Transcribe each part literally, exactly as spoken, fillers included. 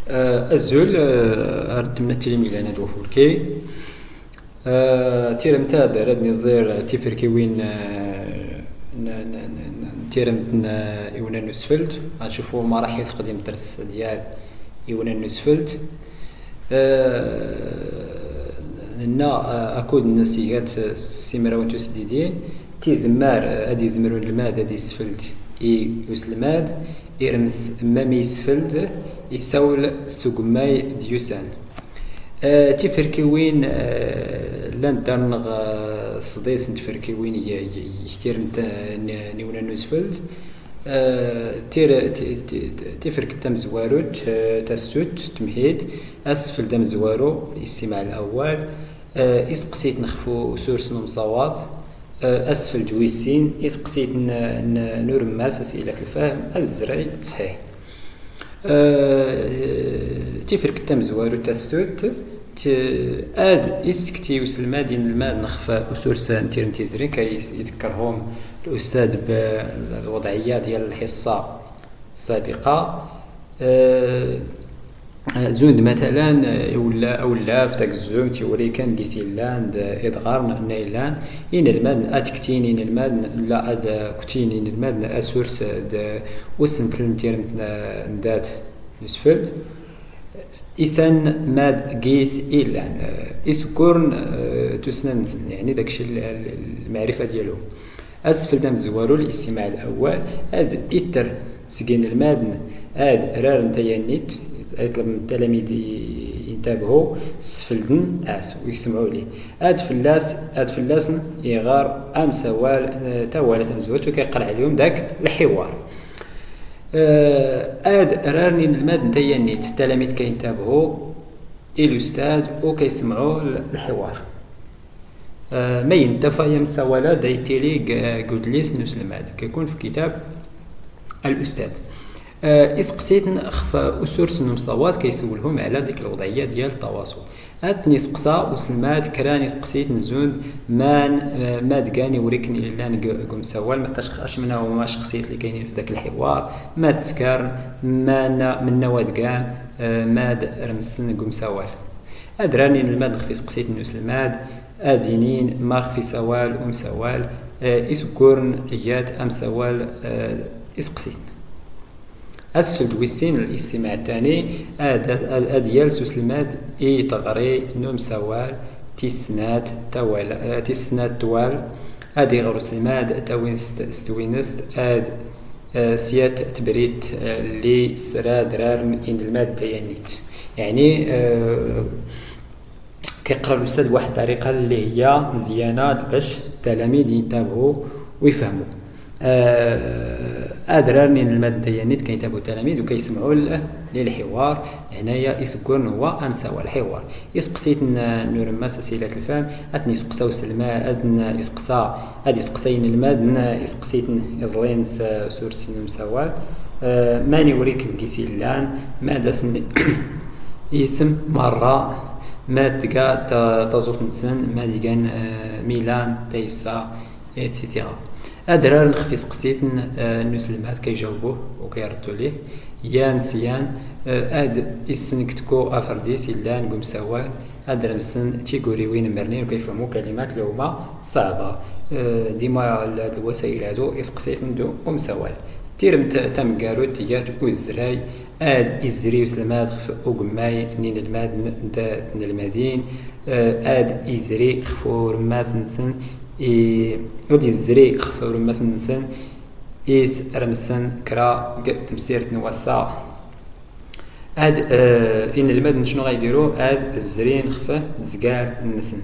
Eh, azul, eh, ar ntemna tilim ilan ad wafulki. Eh, tirmt ad rad niẓir tiferkiwin, eh, n, n, n, n, tirmt n, eh, iwnan n usfeld. Ad ncufu maraḥil tqdim ters diyal iwnan n usfeld. Eh, nenna, eh, akud nnes iga-t simraw n tusdidin. Tizemmar, eh, ad izmer unelmad ad isfeld i uselmad, irmes mam isfeld, isawl s ugemmay d-yusan. Eh, tiferkiwin, eh, llant darnɣ, eh, sḍis n tferkiwin i, i, i ktirmt, eh, n, n iwnan n usfeld. Eh, tir-, ti-, ti-, ti-, tiferkt tamezwarut, eh, tastut, temhid, asfeld amezwaru, istimaɛ lawwal, eh, iseqsiten xf usurs n umsawaḍ, eh, asfeld wis sin, iseqsiten n, n, n uremmas, asilat lfahm, azray, ttḥiḥ. Eh, tiferkt tamezwarut tastut, t-, ad isekti uselmad inelmaden xf usurs n tirmt izrin, kay idekkerhum الأستاذ بالوضعية ديال الحصة السابقة. Eh, zund matalan, eh, awla-, awlaf, tagezzumt, iwriken gis illan d idɣarn nna illan, inelmaden ad ktin inelmaden, la ad ktin inelmaden asurs d usentel n tirmt n, n dat n usfeld. Isan mad gis illan, eh, isukkurn, eh, tussna-nsen, yeɛni dak lmaɛrifa diyalhum. Asfeld amezwaru, الاستماع الأول, ad itter seg inelmaden ad rarn tayannit, iṭleb n ttalamiḍ i, intabhu, sfelden as, u issemɛu lih. Ad fellas, ad fellasen iɣar amsawal, eh, tawala tamezwarut, u kay iqqar ɛlihum dak lḥiwar. Eh, ad rarn inelmaden tayannit, ttalamiḍ kay intabhu i lustad, u kay issemɛu l-, lḥiwar. Eh, ma yentafa amsawal-a da ittili g-, g udlis n uselmad, kaykun f kitab الأستاذ. Eh, iseqsiten xf usurs n umsawaḍ, kay isewlhum ɛla dik lwḍɛiyya diyal ttawaṣul. Ad ten-iseqsa uselmad kra n iseqsiten zund, man, eh, mad gan iwriken illan g, g umsawal, ma tac-, acemma huma cexsiyat li kaynin f dak lḥiwar, mad skarn, man, mennaw ad gan, eh, mad rmsen g umsawal. Ad rarn inelmaden xf iseqsiten n uselmad, ad inin ma xf isawal umsawal, eh, isukkurn iga-t amsawal, eh, iseqsiten. Asfeld wis sin, الاستماع الثاني, ad, ad, ad yals uselmad i teɣri n umsawal tis snat tawal-, eh, tis snat twal, ad iɣer uselmad tawinst s twinst, ad, eh, s yat tebrit, eh, lli s rad rarn inelmaden tayannit. Yeɛni, eh, kay iqqar lustad bwaḥd ṭṭariqa lli hiya mezyana bac ttalamiḍ intabhu u ifhmu. Eh, ad rarn inelmaden tayannit kay intabhu ttalamiḍ u kay issemɛu l-, lilḥiwar, hna isukkurn huwa amsawal, lḥiwar. Iseqsiten n uremmas asilat lfahm, ad ten-iseqsa uselmad, ad ten-iseqsa, ad iseqsa inelmaden iseqsiten iẓlin s usurs n umsawal. Eh, mani iwriken gis illan, mad asen isem merra, mad tga ta-, taẓuft-nsen, mad igan, eh, milan, tayssa, et cetera. Ad rarn xf iseqsiten, eh, n uselmad kay ijawbu u kay ireddu lih. Yan s yan, eh, ad issnktku aferdis illan g umsawal, ad rmsen tiguriwin mrnin u kay ifhmu kalimat lli huma ṣṣaɛba. Eh, dima lwasail hadu iseqsiten d umsawal. Tirmt tameggarut tga-t uzray, ad izri uselmad xf ugemmay n inelmaden d tnelmadin, eh, ad izri xf uremmas-nsen, i, ad izri xf uremmas-nsen is rmsen kra g temsirt n wass-a. Ad, eh, inelmaden cnu ɣa idiru, ad zrin xf tezgar-nsen.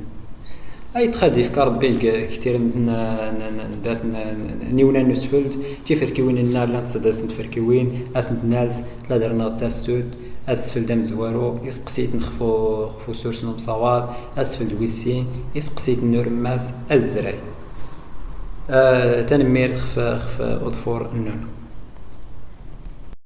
Ay txad ifka Rebbi g ktir n, n, n, n, dat n, n, n iwnan n usfeld, tiferkiwin nna llant sḍis n tferkiwin, asent nals, ladr nɣ tastut, asfeld amezwaru, iseqsiten xf u-, xf usurs n umsawaḍ, asfeld wis sin, iseqsiten n uremmas, azray. Eh, tanemmirt xf, xf uḍfur nnun.